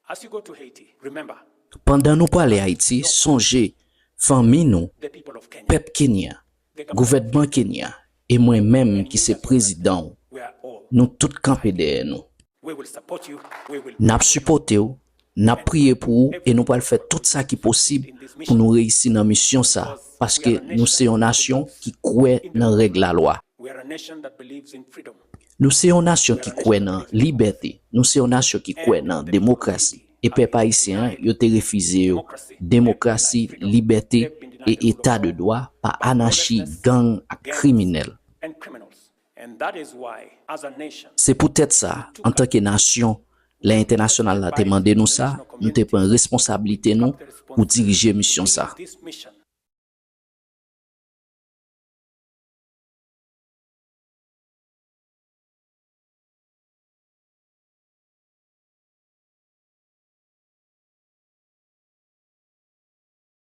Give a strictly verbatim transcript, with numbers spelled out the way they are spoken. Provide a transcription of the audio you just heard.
As you go to Haiti, remember, pandan nou prale Ayiti, sonje fanmi nou, the people of Kenya, pèp Kenya, the government, gouvènman Kenya, e mwen menm ki se prezidan w, we are all, nou tout kanpe dèyè nou. We will support you. We will, n ap sipòte w, n ap priye pou ou, e nou pral fè tout sa ki posib pou nou reyisi nan misyon sa, paske nou se yon nasyon ki kwè nan règ lalwa. We are a nation that believes in freedom. Nou se yon nasyon ki kwè nan libète. Nou se yon nasyon ki kwè nan demokrasi. E pèp ayisyen an, yo te refize yo demokrasi, libète e eta de dwa pa anachi, gang ak kriminèl. And criminals. And that is why, as a nation, se poutèt sa, antanke nasyon, lè entènasyonal la te mande nou sa, nou te pran responsablite nou pou dirije misyon sa. This mission